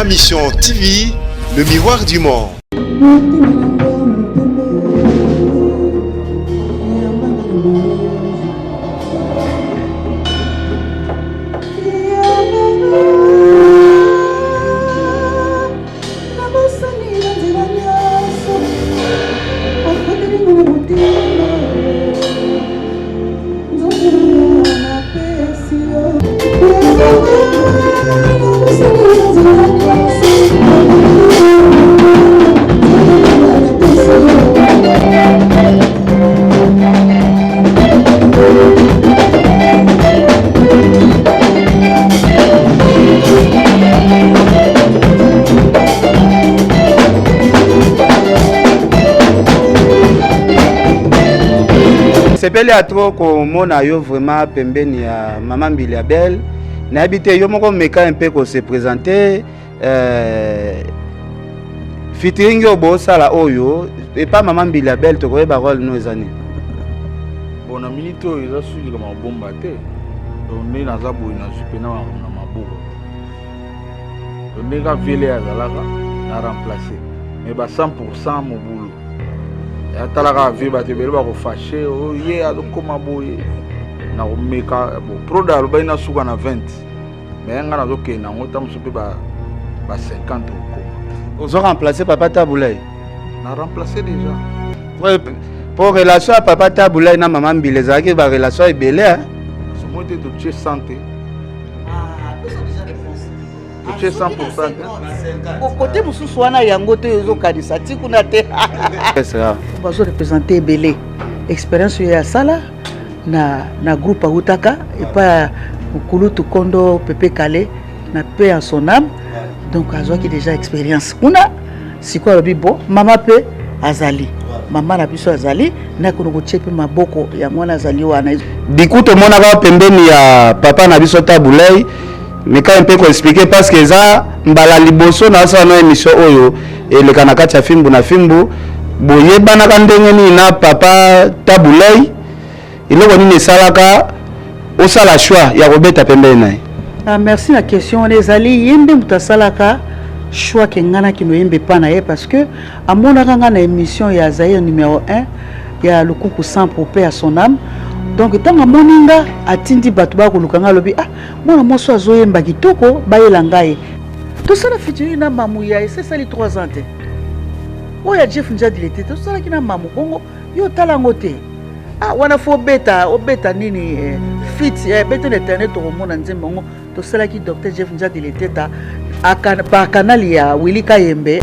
Mission TV, le miroir du monde. Sepeli ya trop komona yo vraiment pembeni ya mama Mbilia Belle. Nayebi te yo moko meka un peu ko se présenter euh, featuring oyo bosala oyo epa mama Mbilia Belle tokoyeba role no eza nini? Bon, na minute oyo eza suki likambo ya kobomba te. Donc nde naza boye nazwi mpena makambo na maboko. Donc ndenge kaka vieux Lea azalaka na remplacer mais ba 100% mobulu. Atala kaka vieux bato ebele bako fâcher oyo oh, ye azokoma boye nakomeka bon proda alobaki nasuka na 20 mais ngai nazokende yango ntango mosusu mpe ba 50 okoma. Ozo remplacer papa Tabu Ley? Na remplacer déjà. Po relation ya papa Tabu Ley na mama Mbila ezalaki ba relation ebele. Somo te totie 100 te. Totie 100% te. Kote mosusu wana yango te ozokanisa ti kuna te. Bazo représenter ebele expérience oyo asala na groupe autaka epai ya kulutu Kondo Pepe Kale na paix à son âme. Donc azwaki déjà expérience kuna. Sikoyo alobi bon mama pe azali mama na biso azali nakono kotie mpe maboko yango wana azali wana. Du coup tomonaka pembeni ya papa na biso Tabu Ley, meka mpe koexpliquer parce que eza mbala liboso na asala na émission oyo eleka na kati ya fimbu na fimbu. Boyebanaka ndenge nini na papa Tabu Ley? Eloko nini esalaka osala choix ya kobeta pembeni na ye? Ah, merci na question wana. Ezali ye nde moto asalaka choix ke nga nakende oyemba epa na ye parce que amonaka nga na émission ya Zaïre numéro 1 ya Lukuku sans pour paix à son âme. Donc ntango amoni nga atindi bato bakoluka nga, alobi ah mwana mwasi azoyemba kitoko bayela ngai. Tosala featuring na mamu ya esesali 3 ans te. Oyo ya Jeff Njadile te, tosalaki na mamu bongo yo tala yango te. Ah wana fo obeta, obeta nini fit, beta na internet tokomona nzembo yango. Tosalaki Docteur Jeff Njadile Teta par canal ya Willy Kayembe.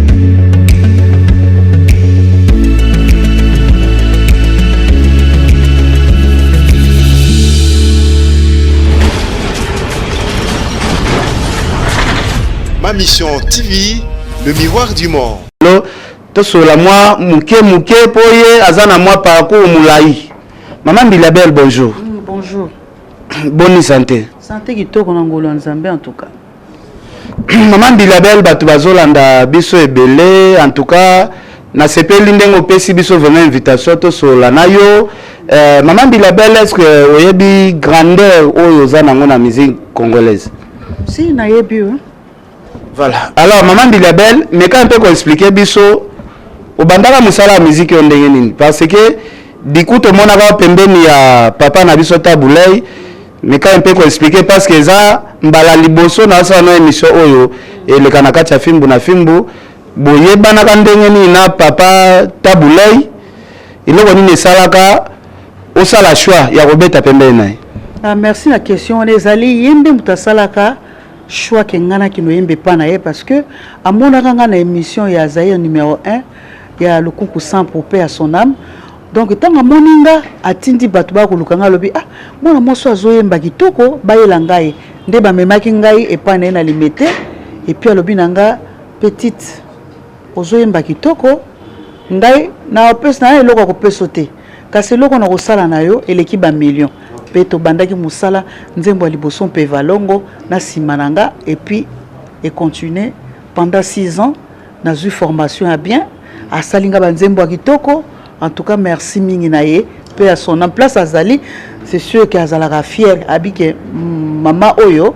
Ma Mission TV, le miroir du monde. Tosola mwa muke muke po ye aza na mwa parcours molai. Maman Mbilia Belle, bonjour. Bonjour. Bonne santé. Santé kitoko na ngolo ya Nzambe en tout cas. Maman Mbilia Belle, bato bazolanda biso ebele en tout cas nasepeli ndenge opesi biso vraiment invitation tosola na yo. Maman Mbilia Belle, est-ce que oyebi grandeur oyo oza nango na musique congolaise? Si, nayebi, hein. Voilà. Alors Maman Mbilia Belle, meka un peu ko expliquer biso obandaka mosala ya musique yo ndenge nini? Parce que du coup tomonaka pembeni ya papa na biso Tabu Ley, meka un peu ko expliquer parce que eza mbala liboso na asala na émission oyo eleka na kati ya fimbu na fimbu. Boyebanaka ndenge nini na papa Tabu Ley? Eloko nini esalaka osala choix ya kobeta pembeni na ye? Ah, merci na question wana. Ezali ye nde moto asalaka choix ke nga nakende oyemba epa na ye parce que amonaka nga na émission ya Zaïre numéro 1 ya Lukuku sans pour paix à son âme. Donc ntango amoni nga atindi bato bakoluka nga, alobi ah mwana mwasi azoyemba kitoko bayela ngai. Nde bamemaki ngai epai na ye na Limete et puis alobi na nga petite ozoyemba kitoko, ngai na opesa na eloko ya kopesa te, kasi eloko na kosala na yo eleki ba million. Pe tobandaki mosala nzembo ya liboso mpe valongo na nsima na nga et puis e continuer pendant 6 ans. Nazwi formation ya bien, asali nga ba nzembo ya kitoko. En tout cas merci mingi na ye pe à son en place azali, c'est sûr que azalaka fier abi ke mama oyo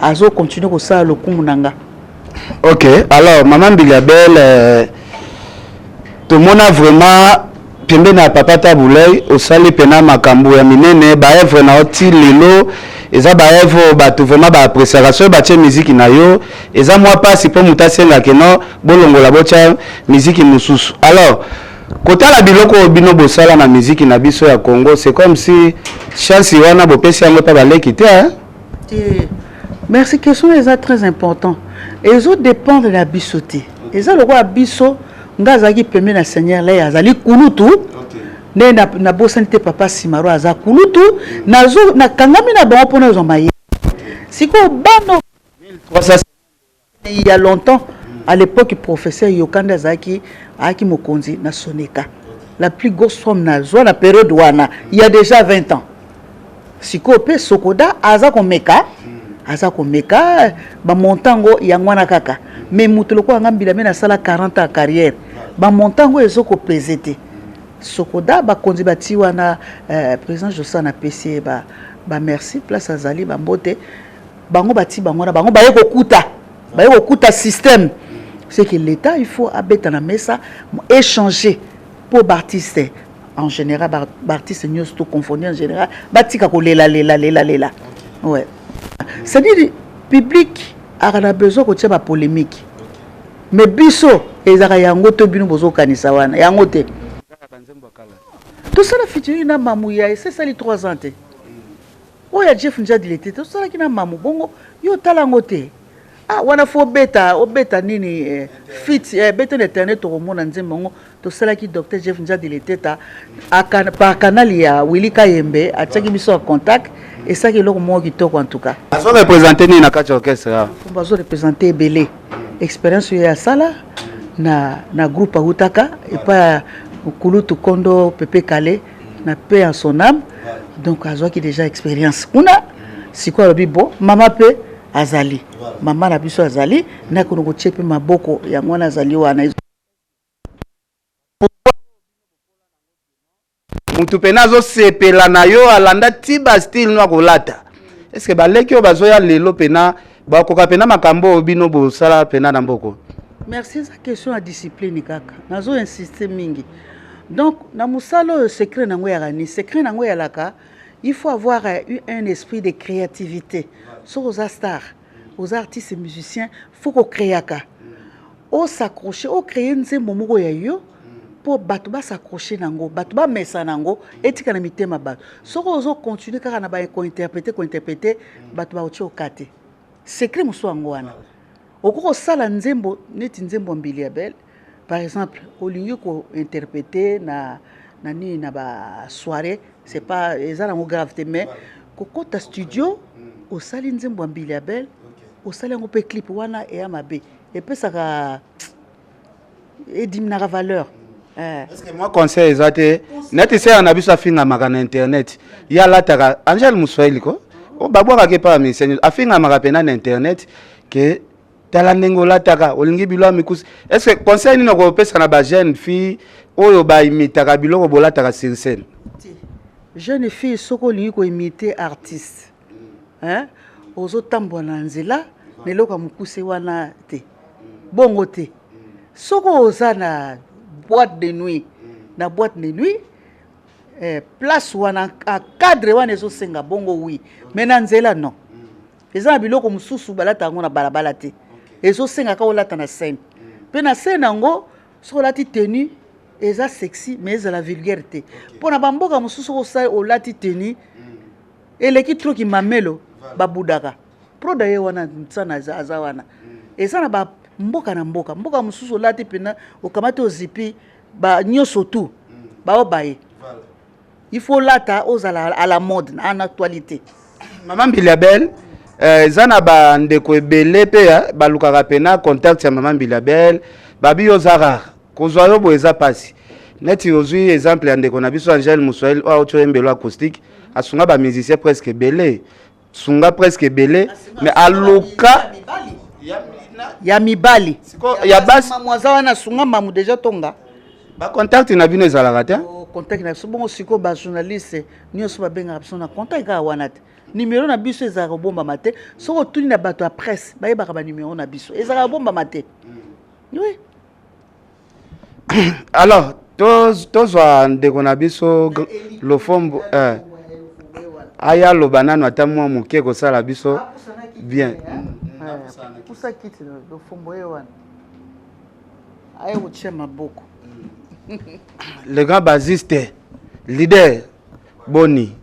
azo continuer kosala lokumu na nga. Ok, alors maman Mbilia Belle, tomona vraiment pembeni ya papa Tabu Ley osali pena makambo ya minene, ba œuvre na yo ti lelo eza ba œuvre oyo bato vraiment ba appréciaka. Soki batie musique na yo, eza mwa mpasi mpo moto asengake no bolongola, botya musique mosusu. Alors kotala biloko oyo bino bosala na musique na biso ya Congo, c'est comme si chance wana bopesi yango mpe baleki te, hein? Te, merci, question eza très important. Ezodépendre na biso te, eza lokola biso, nga azalaki pembe na Seigneur Ley, azali kulutu nde nabosani te, papa Simaro aza kulutu, nakangami na bango mpona ozwa mayele. Sikoyo bana, il y a longtemps, à l'époque, professeur Yokanda azalaki, ayaki mokonzi na Soneka. La plus grosse somme nazwa na période wana, il y a déjà 20 ans. Sikoyo mpe Sokoda aza komeka, aza komeka bamontant yango, yango wana kaka. Mais moto lokola nga Mbila, me nasala 40 ans ya carrière, bamontant yango ezokopese te. Sokoda, bakonzi bati wana, président Josan apesi ye bamerci, place azali, bambote. Bango bati bango na bango, baye kokuta système. C'est que l'État, il faut abeta na mesa, échanger mpo baartiste en général, baartiste nyonso to confondu en général, batika kolela lela lela lela. Ouais, c'est-à-dire public aka na besoin kotia bapolémique, mais biso ezalaka yango to bino bozokanisa wana yango te. Tosala featuring na Mamu ya ese esali 3 ans te, oyo ya Jeff Njadile te, tosalaki na Mamu. Bongo yo otala yango te? Ah, wana fo obeta, obeta nini, fit, beta na internet, tokomona nzembo yango tosalaki. Docteur Jeff Njadile Teta par canal ya Willi Kayembe atiaki biso ya contact, esalaki eloko moko kitoko en tout cas. Azo représente nini na kati ya orchestre awa? Bazo représente ebele, expérience oyo asala na groupe autaka epai ya kulutu Kondo Pepe Kale na paix en son âme. Donc azwaki déjà expérience kuna. Sikoyo alobi bon, mama mpe azali, mama na biso azali, nakono kotie mpe maboko, yango wana azali wana. Mutu pene azosepela na yo, alanda ti bastyle no akolata. Est-ce baleki oyo bazoya lelo pena bakoka pena makambo oyo bino bosala pena na mboko? Merci, eza question ya discipline kaka, nazo insiste mingi. Donc na mosala oyo, secret nango eyaka nini? Secret nango eyalaka, il faut avoir eu un esprit de créativité. Soki oza star, oza artiste musicien, faut kokréaka, os'accroche, ocréer nzembo moko ya yo mpo bato bas'accroche nango, bato bamesa nango, etika na mitema bato. Soki ozocontinue kaka na kointerpréter, kointerpréter, bato bakotia oka te. Secret mosusu yango wana. Okoki kosala nzembo neti nzembo ya Mbili ya Belle par exemple, olingi kointerpréter na nini, na basoirée, c'est pas, eza nango grave te. Mais kokɔta studio, osali nzembo ya Mbili ya Belle, osali yango mpe clip, wana eya mabe, epesaka, ediminuaka valeur. Est-ce que moi conseil eza te neti seya na biso afingamaka na internet, ye alataka Angel Moswahili ko babwakaka epa ya miseni, afingamaka mpena na internet ke tala ndenge olataka, olingi bilo ya mikusi. Est ce que conseil nini okopesa na bajeune fille oyo baimitaka biloko bolataka sur scène? Jeune fille, soki olingi koimite artiste, hein, ozotambola na nzela na eloko ya mokuse wana te, bongo te. Soki oza na boîte de nuit, na boîte de nuit, place wana, cadre wana ezosenga bongo, oui, mais na nzela non. Eza na biloko mosusu balata yango na balabala te, ezosengaka olata na scène. Mpe na scène yango, soki olati tenue eza sexy, mais ezala vulgaire te. Mpo na bamboka mosusu, osali, olati tenue eleki trop kimamelo, babudaka pro. Daye wana ntsana aza wana, eza na bamboka na mboka mboka mosusu, olati mpena, okamati, ozipi ba nyonso tu bao baye. Il faut olata, ozala à la mode, en actualité. Mama Mbilia Belle, eza na bandeko ebele mpe balukaka pena contact ya mama Mbilia Belle, babi yo oza rare, kozwa yo boye eza mpasi. Neti ozwi exemple ya ndeko na biso Angele Moswahili oyo auti oyembelo acoustique, asunga bamusicien presque ebele, sunga presque ebele, mais aluka ya mibali. Ya basi. Mamu aza wana, asunga mamu deja tonga. Bacontact na bino ezalaka te? Contact na biso bongo sikoyo, bajournaliste nyonso babengaka biso na contact kaka wana te. Numero na biso ezalaka kobombama te. Soki otuni na bato ya presse, bayebaka ba numero na biso. Ezalaka kobombama te. Oui. Alors, tozwa ndeko na biso Lofombo, aya aloba nano ata mwa moke kosala biso bien. Pusa kiti, Lofombo ye wana. Aye kotia maboko. Le grand bassiste, leader, Boni.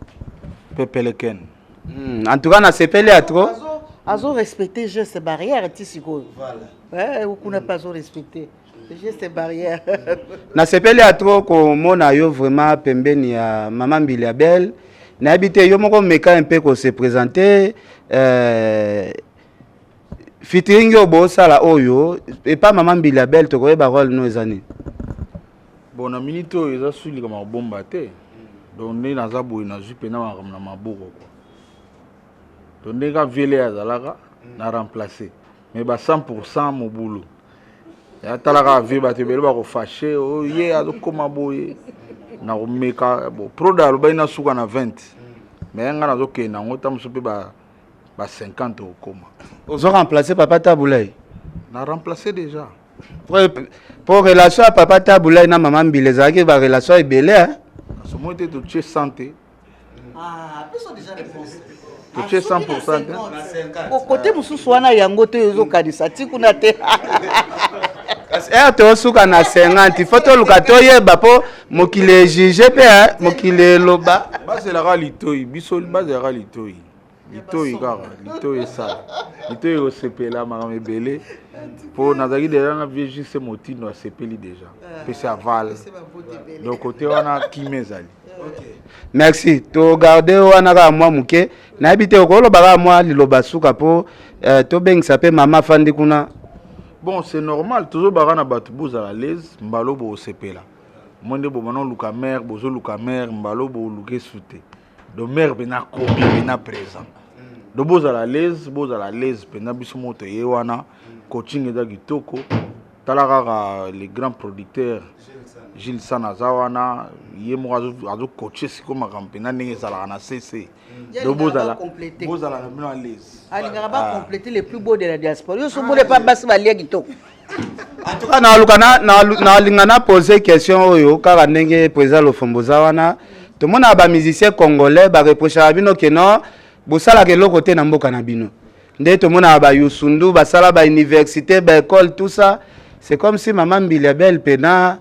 Pepeleken. En tout cas, nasepeli ya trop. Azo respecter geste barrière ti sikoyo. Voilà. Kuna mpe azo respecter geste barrière. Nasepeli ya trop komona yo vraiment pembeni ya mama Mbilia Bel. Nayebi te, yo moko meka mpe kose présenter, featuring oyo bosala oyo epa mama Mbilia Bel, tokoyeba rôle no eza nini? Bon, na minute oyo eza su likambo ya kobomba te. Donc nde naza boye, nazwi mpena makambo na maboko quoi. Donc ndenge kaka viele azalaka, na remplacer, mais ba 100 mobulu. Tala kaka vie, bato ebele bakofâcher oyo ye azokóma boye na komeka. Bon, proda alobaki na suka na 20, mais nga nazokende yango ta mosusu mpe ba 50 okóma. Ozo remplacer papa Tabu Ley? Na remplacer déjà. Po relation ya papa Tabu Ley na mama Mbila ezalaki barelation ebele, hein? Kasi omoi te, totie 100 te. Ah, biso déjà réponse. Totie 100 te. Kote mosusu wana yango te, ozokanisa ti kuna te. Kasi ere tosuka na 50, faut toluka toyeba mpo mokili ejuge mpe, mokili eloba. Bazelaka litoi, biso bazelaka litoi, litoi kaka, litoi esala, litoi ekosepela makambo ebele, mpo nazalaki deja na vieux Jc Motindo, asepeli deja, pesi aval. Donc kote wana kimia ezali. Merci. Togarde wana kaka mwa moke. Nayebi te, okoloba kaka mwa liloba suka mpo tobengisa mpe mama afandi kuna. Bon, c'est normal, tozobaka na bato, bozala l'aise, mbalo bosepela. Mo nde bobana oluka mare, bozoluka mare, mbalo boluka esu te. Donc mare mpena akomi mpena présent. Donc bozala l'aise, bozala l'aise mpenza. Biso moko toye wana, coaching eza kitoko. Tala kaka le grand producteur Gilles San aza wana, ye moko azocoache sikoyo makambo mpenza ndenge ezalaka na cc. Donc bozala, bozala na bino à l'aise. Alingaka bacompléter les plus beaux de la diaspora. Yo sombole epa basi balia kitoko. En tout cas, naluka nalinga na pose question oyo kaka ndenge président Lofombo oza wana. Tomonaka bamusicien congolais bareprochaka bino ke non, bosalaka eloko te na mboka na bino. Nde tomonaka bayusundu basala bauniversité, baécole, tout ça. C'est comme si mama Mbilia Bel mpena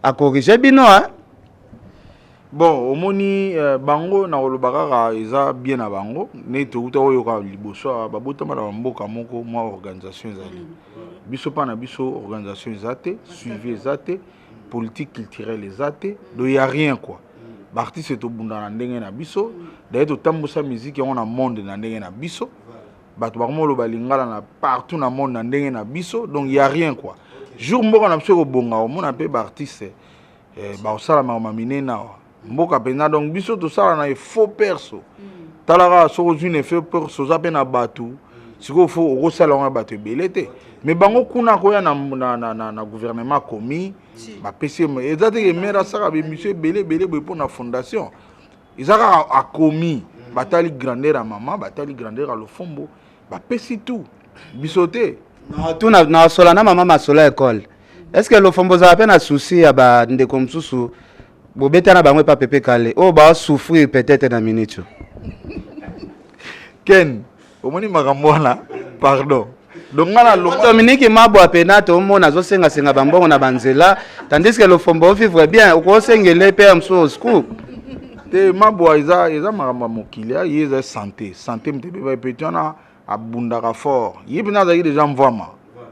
acorrige bino, hein? Bon, omoni, bango na koloba kaka eza bien na bango. Nde touta oyoka liboso awa, babotama na bamboka moko, mwa organisation ezali. Biso mpa na biso organisation eza te, suivi eza te, politique culturelle eza te. Donc ya rien quoi. Baartiste tobunda na ndenge na biso. Daye totambusa musique yango na monde na ndenge na biso. Bato bakoma oloba lingala na partout na monde na ndenge na biso. Donc ya rien quoi. Jour mboka na biso ekobonga, omona mpe baartiste bakosala makambo minene awa mboka mpenza. Donc biso tosala na effort perso. Tala kaka, soki ozwi na effort perso, oza mpe na bato sikoyo, faut okosala yango na bato ebele te. Mais bango kuna koya na gouvernement komi bapesi, eza te ke maire asala baémission ebele ebele boye mpo na fondation. Eza kaka akomi, batali grandeur ya mama, batali grandeur ya Lofombo, bapesi tout. Biso te. Tuna nasola na mama masolo ya école. Est ce que Lofombo ozala mpe na souci ya bandeko mosusu bobeta na bango epa Pepe Kale oyo baosouffrir peut-être na minute oyo? Ken, omoni makambo wana, pardon. Donc nga na longa. Dominique Mabwa pena tomona azosengasenga bambongo na banzela, tandis que Lofombo ovivre bien, okosengele mpe ya mosusu au secours. Te, Mabwa eza makambo ya mokili. Ye eza santé, santé moto ebeba epeti wana. Abundaka fort, ye mpena azalaki déjà mvwama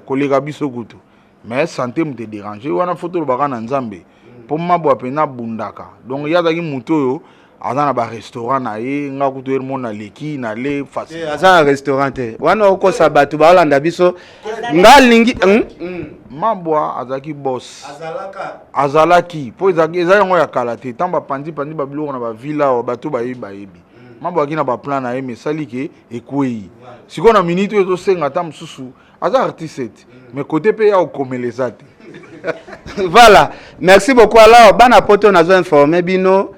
koleka biso kutu, mais santé moto edérange wana. Faut tolobaka na Nzambe mpo Mabwa mpena abundaka. Donc ye azalaki motu oyo aza na barestaurant na ye. Nga kutu ye mo naleki na le facile. Aza na restaurant te wana, okosa bato baolanda biso. Nga alingi Mabwa azalaki boss, azalaki mpo eza yango ya kala te. Ntango bapandi pandi babiloko na baville awa, bato bayebi, bayebi Mabwa azalaki na baplan na ye, mais esali ke ekwei. Sikoyo na minute oyo ezosenga ata mosusu aza artiste te, mais kote mpe ya kokomela eza te. Voilà, merci beaucoup. Alors bana poto, nazo informe bino.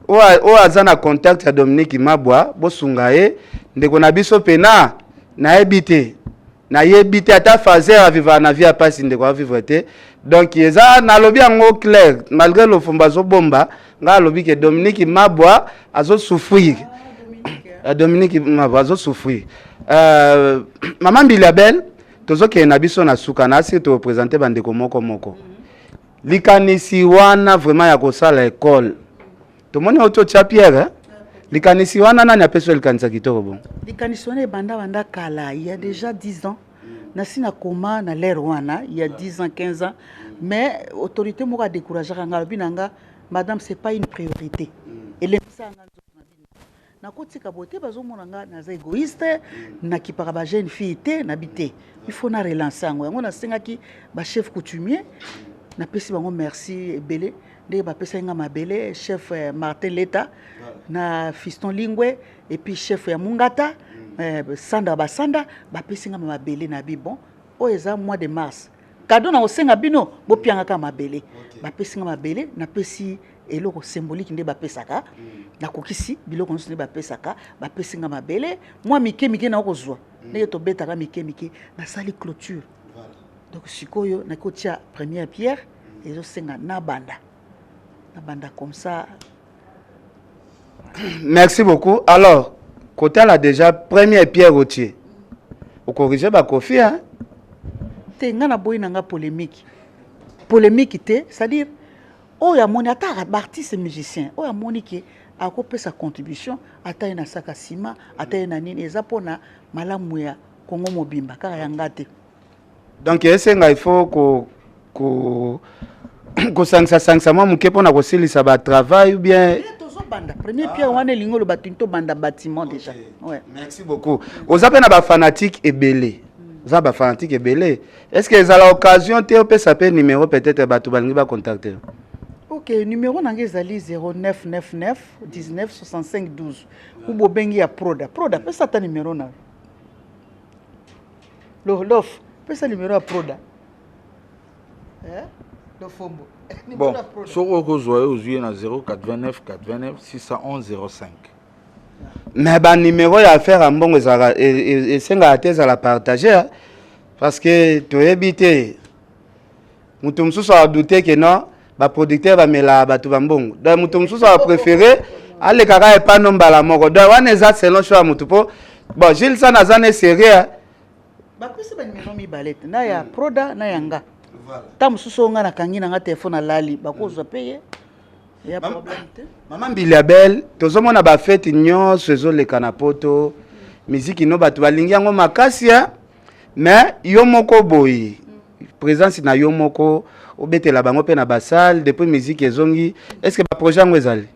Oyo aza na contact ya Dominique Mabwa, bosunga ye ndeko na biso pena nayebi te. Nayebi te ata Fazer avivaka na vie ya pasi ndeko avivre te. Donc eza nalobi yango clair malgré Lofombo azobomba nga alobi ke Dominique Mabwa azo souffrir. Ah, Dominique Mabwa azo souffrir. Euh, Maman Mbilia Belle tozokende na biso na suka na asi to présenter bandeko moko moko. Likanisi wana vraiment ya kosala école. Tomoni oto tia pierre hein? Likanisi wana nani apesi yo likanisi ya kitoko bongo? Likanisi wana ebanda banda kala, il y a déjà 10 ans. Nasi na koma na l'heure wana, il y a 10 ans, 15 ans. Mais autorité moko a décourageaka nga, alobi na nga, madame c'est pas une priorité. Elembisa nga nzoto na bino. Nakotika boye te, bazomona nga naza égoïste, nakipaka ba jeune fille te, nabi te. Il faut na relancer yango. Yango nasengaki ba chef coutumier, napesi bango merci ebele. Ndenge bapesaki nga mabele, chef Martin Leta na Fiston Lingwe et puis chef ya Mungata, Sanda Basanda, bapesi nga mabele na bi bon. Oyo eza mois de mars. Cadeau na kosenga bino, bopiangaka mabele. Bapesi nga mabele, napesi eloko symbolique nde bapesaka. Nakokisi biloko nyonso nde bapesaka, bapesi nga mabele, mwa mike mike na kozwa. Ndenge tobetaka mike mike, nasali clôture. Donc sikoyo nakotia première pierre, ezosenga na banda. Na banda comme ça. Merci beaucoup. Alors, kotala déjà première pierre routier. Okorige ba Kofi hein? Te nga na boyi nanga polémique. Polémique te, c'est-à-dire oyo amoni ata ba artiste musicien, oyo amoni ke akopesa contribution ata ye na saka ciment, ata ye na nini, eza pona malamu ya Congo mobimba kaka ya nga te. Donc esenga il faut ko ko kosangisa sangisa mwa moke mpona kosilisa ba travail ou bien tozobanda première pierre wana elingi oloba tuni tobanda bâtiment déjà. Ouais. Merci beaucoup. Oza pe na ba fanatique ebele. Oza ba fanatique ebele. Est-ce que ezala occasion te opesa pe numéro peut-être bato balingi ba contacter? Ok, numéro nanga ezali 0999 19 65 12. Ou bobengi ya Proda. Proda, pesa ata numéro na. Lof, pesa numéro ya Proda. Eh? Lofombo. Bon, soki okozwa ye ozwi ye na 089 89 611 05. Mais ba numéro ya affaire ya mbongo ezalaka esengaka te ezala partager parce que toyebi te moto mosusu adoute que non ba producteur bamelaka bato ba mbongo, donc moto mosusu apréféré alekaka epano mbala moko, donc wana eza selon choix ya motu. Po bon, Gilles Sana aza ne sérieux. Bapesi ba numéro mibale te, na ya Proda na ya nga. Ta mosusu oyo nga nakangi na nga telefone alali, bakozwa pe ye. Ya problème te. Mama Mbilia Belle, tozomona ba fête nyonso ezoleka na poto, musique no bato balingi yango makasi ya, mais yo moko boye présence na yo moko obetela bango pe na ba salle depuis musique ezongi, est-ce que ba projet yango ezali?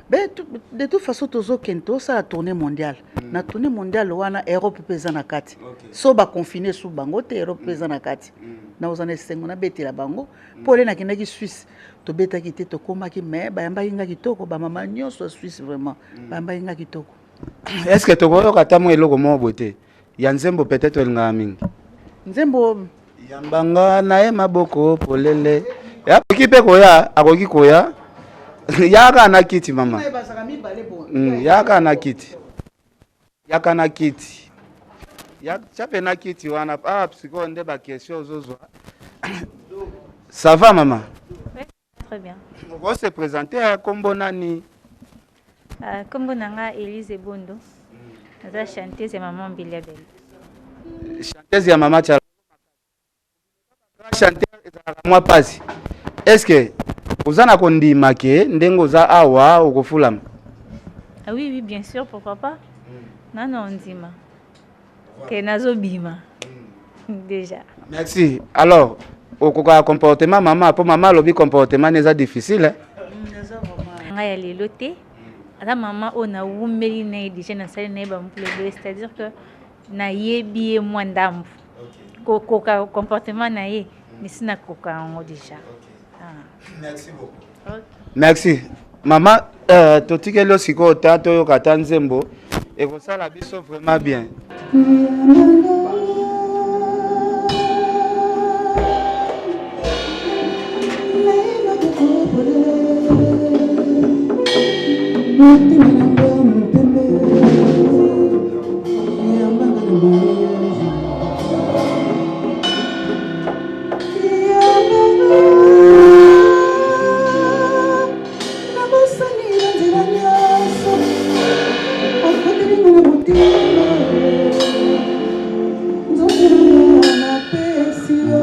Ben, de toute façon tozokende tosala tournée mondiale. Na tournée mondiale wana Europe pe eza na kati. So ba confiner sous bango te, Europe pe eza na kati. Na ozana esengo na betela bango. Po le nakendaki Suisse, tobetaki te, tokomaki, mais bayambaki nga kitoko, ba mama nyonso ya Suisse vraiment, bayambaki nga kitoko. Est-ce que tokoyoka ata mwa eloko moko boye te ya nzembo peut-être olingaka mingi? Nzembo yambanga na ye maboko polele. Akoki mpe koya, akoki koya. Yaka na kiti mama. Yaka na kiti. Yaka na kiti. Ya chape na kiti wana. Ah, sikoyo nde ba question ozozwa. Ça va mama? Oui, très bien. On se présenter à kombo nani? Kombo nanga Elise Bondo. Naza chanteuse ya maman Mbilia Belle. Chanteuse ya maman Tshala. Chanteur ezalaka mwa pasi. Est-ce que oza na kondima ke ndenge oza awa okofulama? Ah oui, oui, bien sûr, pourquoi pas? Nano ondima. Ke nazobima. Déjà. Merci. Alors, okoka comportement mama, po mama alobi comportement neza difficile. Hein? Nga ya lelo te. Ata mama oyo nawumeli na ye déjà nasali na ye ba mbula ebele, c'est-à-dire que nayebi ye mwa ndambu. Kokoka comportement na ye, nisi nakoka yango déjà. Ah. Merci beaucoup. Okay. Merci. Mama, totikeli yo sikoyo ta toyoka ta nzembo ekosala biso vraiment bien. Motema na nga mpembe yambanga na mariage. Nabosani banzela nyonso okoteli nga na motema nzoto na nga napesi yo.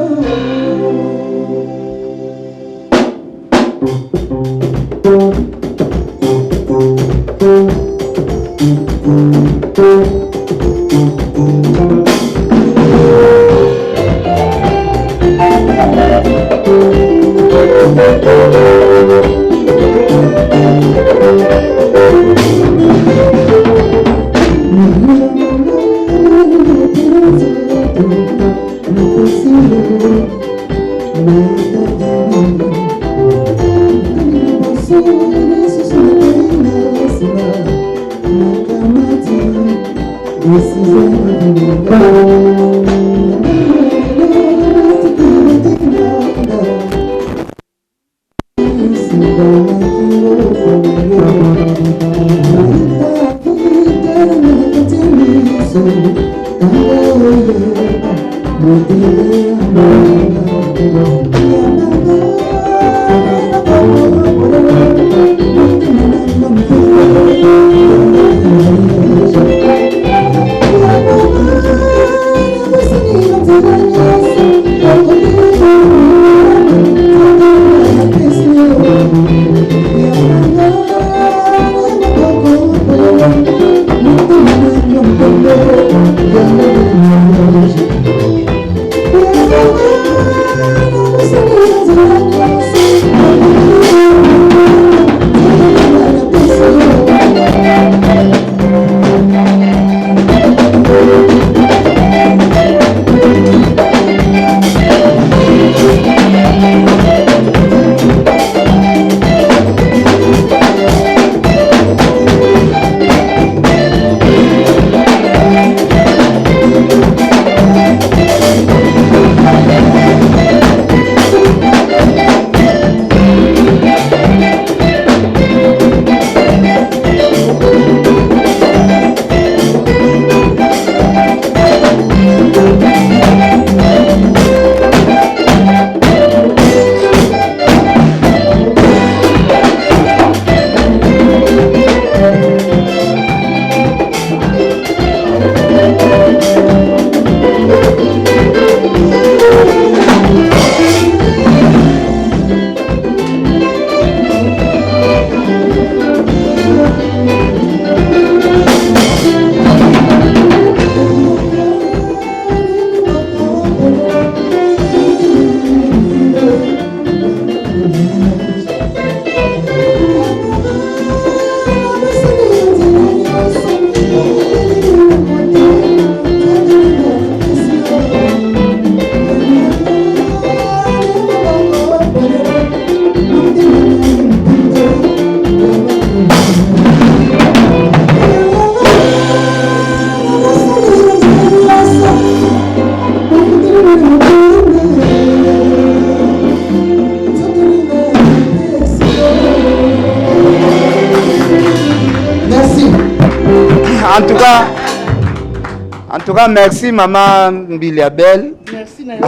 En tout cas, merci maman Mbilia Belle. Merci na yo.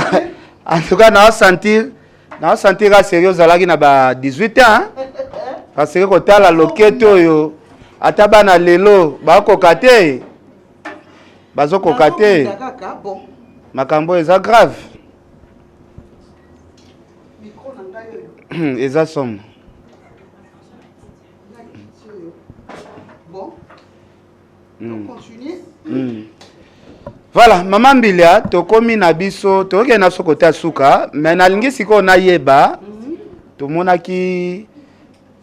En tout cas, na sentir, na sentir a sérieux zalaki na ba 18 ans. Hein? Parce que kotala loketo oyo ata bana lelo bakoka te. Bazokoka te. Makambo eza grave. Eza somo. Bon. Voilà, mama Mbilia, tokomi na biso, tokokende na biso kote ya suka, mais nalingi sikoyo nayeba, tomonaki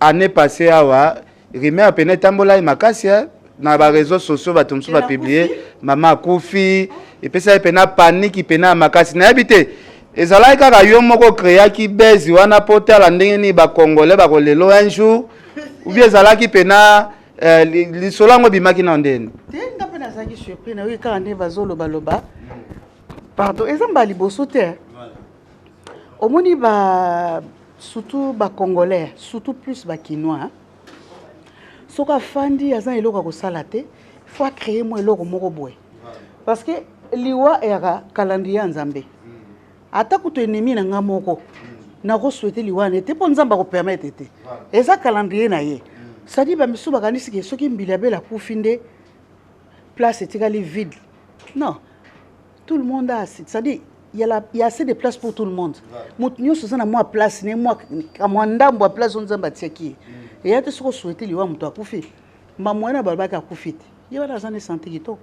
année passée awa, rumeur pene etambolaki makasi na ba réseaux sociaux, bato mosusu bapublie mama akufi, epesaki pena paniki pena ya makasi. Nayebi te, ezalaki kaka yo moko créaki buzz wana po tala ndenge nini ba Congolais bakolelo un jour, ou bien ezalaki pena lisolo yango ebimaki na ndeni? Te, nga mpe nazalaki surpris, nayoki kaka nde bazolobaloba. Pardon, eza mbala liboso te. Omoni ba surtout ba Congolais, surtout plus ba Kinois. Soki afandi aza na eloko ya kosala te, faut acréer mwa eloko moko boye, parce que liwa eyaka calendrier ya Nzambe. Ata kutu ennemi na nga moko, nakosouhaiter liwa na ye te, mpo Nzambe akopermettre te, eza calendrier na ye. C'est-à-dire bamisusu bakanisi ke soki Mbilia Bel akufi nde place etikali vide. Non, tout le monde a, c'est-à-dire il y a assez de place pour tout le monde. Moto nyonso aza na mwa place ne, mwa kamwa ndambo ya place oyo Nzambe atiaki ye. Eya te soki osouhaiter liwa moto akufi, mamwe na balobaki akufi te, ye wana aza ne santé kitoko.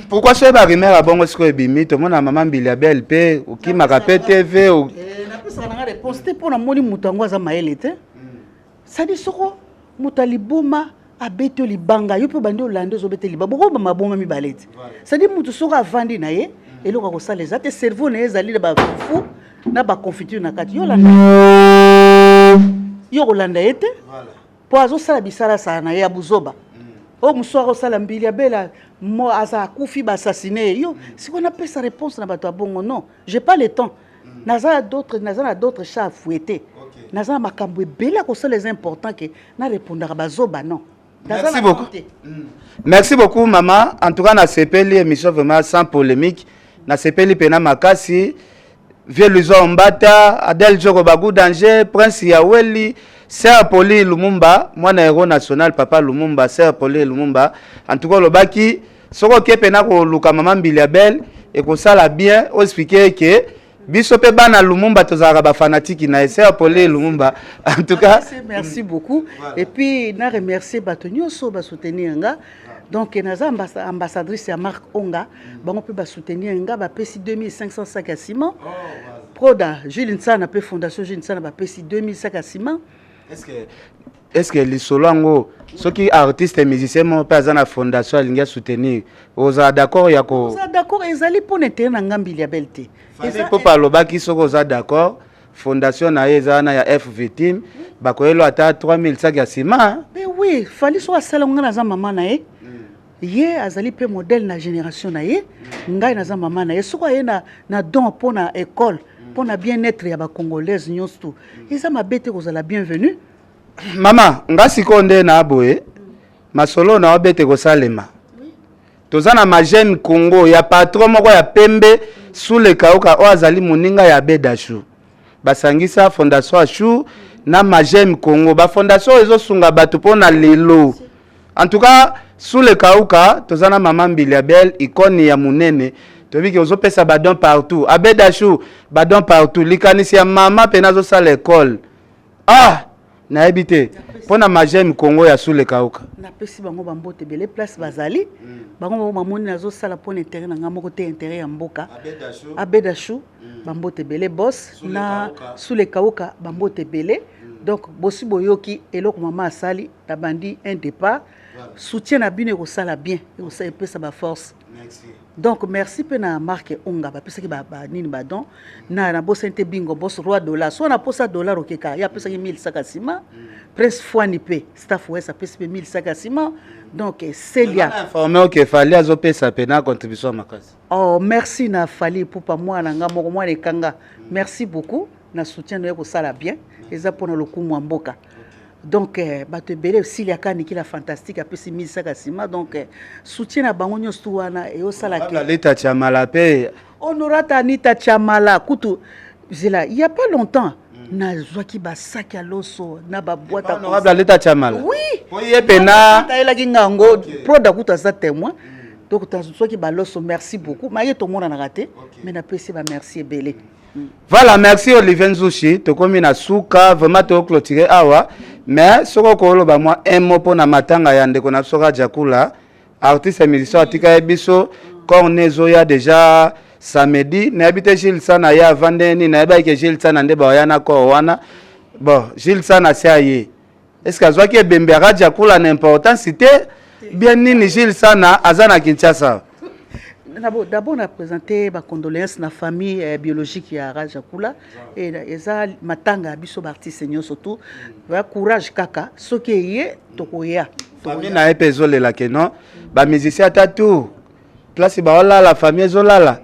Pourquoi soki barumeur ya bongo sikoyo ebimi, tomona mama Mbilia Bel mpe okimaka mpe TV? Napesaka nanga réponse te, mpo namoni moto yango aza mayele te. C'est-à-dire soko moto aliboma abeti yo libanga, yo mpe bandi olanda, ozobeta libanga, bokobama maboma mibale te. C'est-à-dire moto soko avandi na ye, eloko ya kosala eza te, cerveau na ye ezali na bafufu na baconfiture na kati, yo olanda, yo kolanda ye te, mpo azosala bisalasala na ye ya buzoba. Oyo mosu akosala Mbilia Bel mo aza akufi, baassassiner ye. Yo sikoyo napesa réponse na bato ya bongo? Non, j'ai pas le temps. Naza na d'autres, naza na d'autres chats à fouetter, naza na makambo ebele ya kosala. Eza important ke narépondaka bazoba? Non. Merci beaucoup. Merci beaucoup, maman. En tout cas, nasepeli émission vraiment sans polémique. Nasepeli pena makasi. Vieux Luzo Mbata, Adèle Djoko Bagou Danger, Prince Yaweli, Sœur Poli Lumumba, mwana héros national Papa Lumumba, Sœur Poli Lumumba. En tout cas, lobaki soko oke pena koluka mama Mbilia Bel ekosala bien oexpliquer ke biso mpe bana Lumumba tozalaka bafanatiki na ye, Sœur Poli Lumumba. En tout cas, merci, merci beaucoup. Voilà. Et puis na remercier bato nyonso basoutenir nga. Donc naza ambassadrice ya marque Onga. Bango mpe basoutenir nga, bapesi 2500 sac ya ciment. Oh, voilà. Proda Jules Nsana mpe, Fondation Jules Nsana, bapesi 2000 sac ya ciment. Est-ce que lisolo yango, soki artiste musicien moko mpe aza na fondation, alingi asoutenir, ozala d'accord ya ko? Oza d'accord, ezali mpo na intérêt na nga Mbilia Bel te. Mpo alobaki soki oza d'accord, fondation na ye eza wana ya F Victime, bakoyelo ata 3000 sac ya ciment. Mais oui, Fally soki asala, ngai naza mama na ye. Ye azali mpe modèle na génération na ye. Ngai naza mama na ye. Soki aye na don mpo na école, mpo na bien-être ya bacongolaise nyonso tu, eza mabe te, kozala bienvenu. Mama, nga sikoyo nde na boye masolo na obete kosalema, toza na Magene Congo ya patron moko ya pembe Sule Kauka, oyo azali moninga ya Bedashu. Basangisa Fondation Ashu na Magem Congo, bafondation oyo ezosunga bato mpo na lelo. En tout cas, Sule Kauka, toza na mama Mbilia Bel, icône ya monene. Toyebi ke ozopesa badon partout, Abedashu badon partout. Likanisi ya mama mpena azosala ekole, ah, nayebi te mpo na Magem Congo ya Sule Kauka. Napesi bango bambote ebele place bazali. Bango bango bamoni nazosala mpo na intérêt na ngai moko te, intérêt ya mboka. Abedashu, bambote ebele. Bos na Sule Kauka, bambote ebele. Donc bosi boyoki eloko mama asali, nabandi un départ. Soutien na bino ekosala bien, ekosala epesa baforce. Donc merci mpe na marque Onga, bapesaki banini, badon. Na nabosani te Bingo Bos, roi dollar, so naposa dollar okeka, ye apesaki 1000 saka nsima. Prince Fwani mpe staff wes apesi mpe 1000 saka nsima. Donc Celia Informé oke Fally azopesa mpe na contribution ya makasi. Oh, merci na Fally Ipupa, mwana nga moko, mwana ekanga. Merci beaucoup na soutien na ye, kosala bien, eza mpona lokumu ya mboka. Donc bato ebele, Silia Kaniki la fantastique apesi 1000 saka nsima. Donc soutien na bango nyonso tu wana eyosala ke Aleta Tiamala mpe. Honorata Anita Tiamala kutu zela, il y a pas longtemps nazwaki basaki ya loso na baboîte. Honorable Aleta Tiamala? Oui. Po ye pena Ayelaki nga yango. Proda kutu aza témoin. Donc nazwaki baloso, merci beaucoup. Ma ye tomonanaka te, mais napesi bamerci ebele. Voilà, merci Olivier Nzushi. Tokomi na suka, vraiment toclôturer awa. Mais soki okoloba mwa un mot mpona matanga ya ndeko na biso Rajakula, artiste musicien atika ye biso, corne ezoya déjà samedi. Nayebi te Gilles Sana ye avant ndenge nini, nayebaki ke Gilles Sana nde baoya na corps wana. Bon, Gilles Sana asi aye. Est ce que azwaki ebembe ya Rajakula na importance te bien nini? Gilles Sana aza na Kinshasa. D'abord na présenter bacondoléance na famille biologique ya Rajakula. Eza matanga ya biso baartiste nyonso tu. Ba courage kaka, soki eye tokoya. Famille na ye mpe ezolela ke non, bamusicien ata tour place baolala, famille ezolala.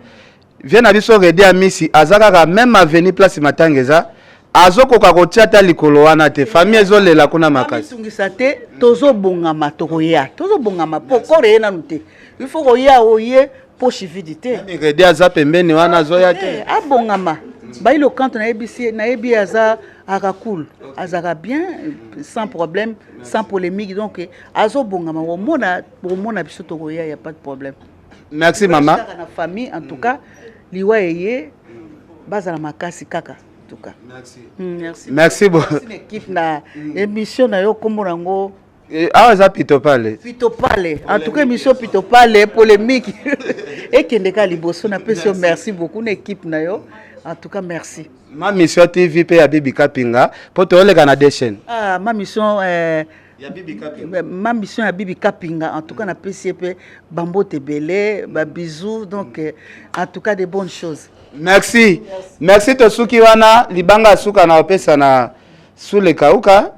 Vie na biso Redi Amisi aza kaka même avenue place matanga eza. Azokoka kotia ata likolo wana te, famille ezolela kuna makasi. Tungisa te, tozobongama, tokoya, tozobongama po kore ye nanu te. Il faut koya oye poche vide te. Redi aza pembeni wana, azoya te. Abongama bayi kanto, nayebisi, nayebi ye aza aka cool, azalaka bien, sans problème, sans polémique. Donc azobongama, omona, omona biso tokoya, ya pas de problème. Merci mama. Kaka na famille, en tout cas liwa eye, bazala makasi kaka, en tout cas. Merci. Merci. Merci beaucoup. Merci na équipe na émission na yo, kombo nango? Awa eza Pitopale. Pitopale, en tout cas émission Pitopale, polémique ekende kaka liboso. Napesi yo merci beaucoup na équipe na yo, en tout cas merci. Ma Mission TV mpe ya Bibi Kapinga, mpo toyoleka na deux chaînes. Ah, ma mission ya Bibi Kapinga. Ma mission ya Bibi Kapinga, en tout cas napesi ye mpe bambote ebele, babisous, donc en tout cas de bonnes choses. Merci, merci. Tosuki wana. Libanga ya suka na opesa na Sule Kauka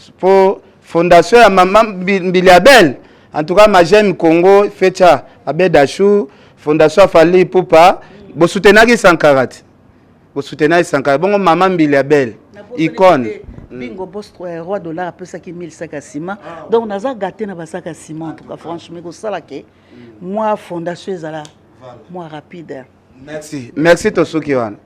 mpo fondation ya mama Mbilia Bel, en tout cas Magem Congo Fecha Abedashu, fondation ya Fally Ipupa, bosutenaki Sankara te, bosutenaki Sankara bongo mama Mbilia Bel icône. Bingo Boss, Roi Dollar apesaki 1000 sac ya ciment, donc naza gâté na basac ya ciment. En tout cas franchement ekosala ke mwa fondation ezala mwa rapide. Merci, merci. Tosuki wana.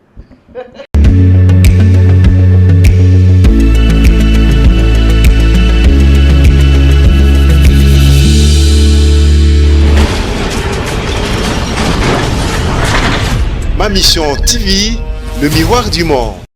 Ma Mission TV, le miroir du monde.